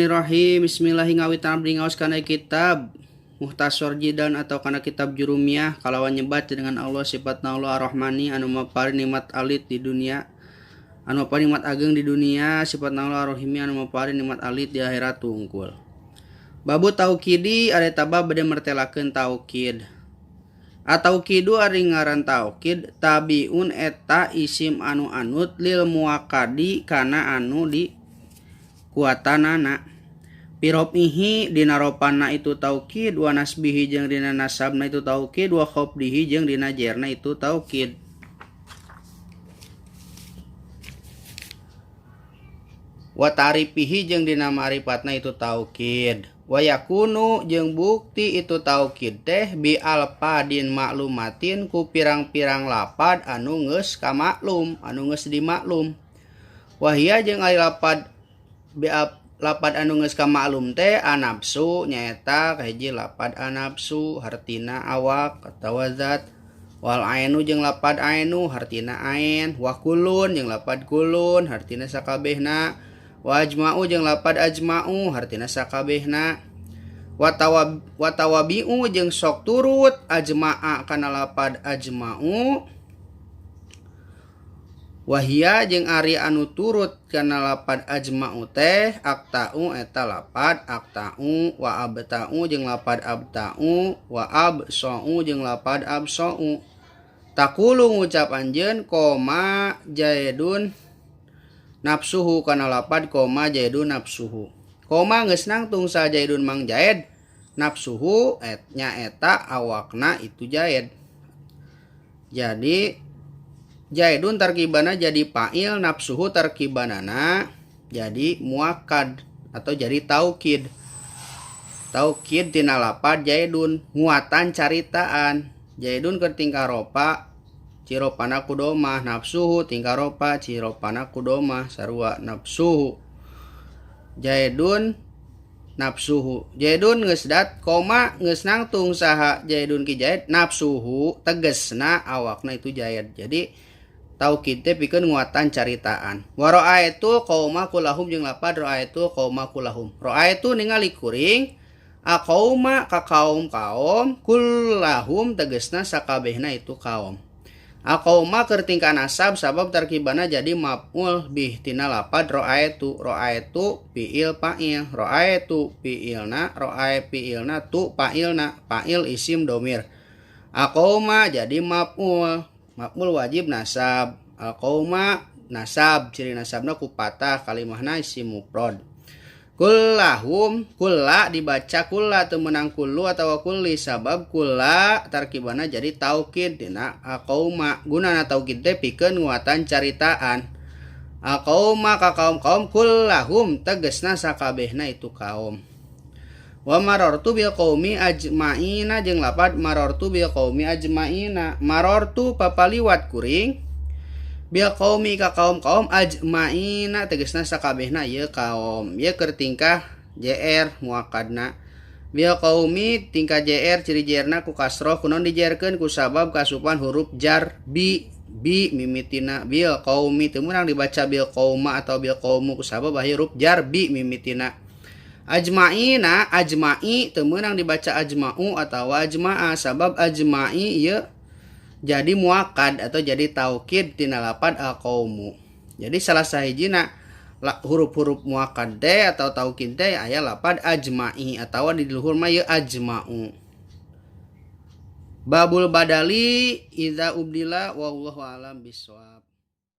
Bismillahirrahmanirrahim. Bismillah ngawitan abdi ngaos kana kitab Muhtasor Jidan atau kana kitab Jurumiyah kalawan nyebat dengan Allah sifatna Allah Ar-Rahmani anu mapari nikmat alit di dunia, anu mapari nikmat ageng di dunia, sifatna Allah Ar-Rahimi anu mapari nikmat alit di akhirat tungkul. Babu taukidi ari tabab bade mertelakeun taukid. Atau kidu ari ngaran taukid tabiun eta isim anu anut lil muakadi kana anu di kuatanana. Piropihi dina ropana itu taukid, wa nasbihi jeung dina nasabna itu taukid, wa khofdihi jeung dina jerna itu taukid. Wa tarifihi jeung dina ma'rifatna itu taukid. Wa yakunu jeung bukti itu taukid teh bi alfadin maklumatin ku pirang-pirang lapad anu geus kamaklum, anu geus dimaklum. Wahia jeung ari lapad bi lapad anu geus kamaklum teh anafsu nyaeta kahiji lapad anafsu hartina awak atawa zat, wal ainu jeung lapad ainu hartina ain, wa kulun jeung lapad kulun hartina sakabehna, wa ajma'u jeung lapad ajma'u hartina sakabehna, wa tawabi'u jeung sok turut ajma'a kana lapad ajma'u, wahia jeung ari anu turut kana lapad ajma'u teh akta'u eta lapad akta'u, wa abta'u jeung lapad abta'u, wa absa'u jeung lapad absa'u. Taqulu ngucap anjeun koma jaidun nafsuhu kana lapad koma jaidun nafsuhu. Koma geus nangtung sa jaidun mang jaid nafsuhu nya eta awakna itu jaid. Jadi jaidun tarkibana jadi fa'il, nafsuhu tarkibanana jadi muakkad atau jadi taukid. Taukid tina lapad jaidun nguatan caritaan. Jaidun keur tingkah ropa ciropana kudomah, nafsuhu tingkah ropa ciropana kudomah sarua nafsuhu. Jaidun nafsuhu. Jaidun geus dat koma geus nangtung saha jaidun ki jaid nafsuhu tegesna awakna itu jaid. Jadi taukid teh pikeun nguatan caritaan. Wa ra'aitu qauma kulahum jeung lapad ra'aitu qauma kulahum. Ra'aitu ningali kuring aqauma ka kaum-kaum kulahum tegesna sakabehna itu kaum. Aqauma keur tingkah nasab sabab tarkibana jadi maf'ul bih tina lapad ra'aitu. Ra'aitu fi'il fa'il, ra'aitu fi'ilna, ra'ai fi'ilna tu fa'ilna, fa'il isim domir. Aqauma jadi maf'ul, maf'ul wajib nasab. Al-qauma nasab, ciri nasabna ku patah kalimahna isim mufrad. Kullahum kulla dibaca kulla teu meunang kullu atawa kulli sabab kulla tarkibana jadi taukid dina aqauma. Gunana taukid teh pikeun nguatan caritaan. Aqauma ka kaum-kaum kullahum tegesna sakabehna itu kaum. Wa marartu bil qaumi ajmaina jeung lapad marartu bil qaumi ajmaina. Marartu papaliwat kuring bil qaumi ka kaum-kaum ajmaina tegesna sakabehna ieu kaum. Ieu keur tingkah JR muakadna. Bil qaumi tingkah JR ciri JR-na ku kasroh kunaon dijerkeun ku sabab kasupan huruf jar bi bi mimitina. Bil qaumi teu meunang dibaca bil qauma atau bil qaumu ku sabab aya huruf jar bi mimitina. Ajmaina ajma'i teu meunang dibaca ajma'u atau ajma'a sabab ajma'i ieu jadi muakad atau jadi taukid tina lapad aqaumu. Jadi salah sahijina huruf-huruf muakad teh atau taukid teh aya lapad ajma'i atawa di luhur mah ieu ajma'u. Babul badali idza ubdila wallahu alam bisawab.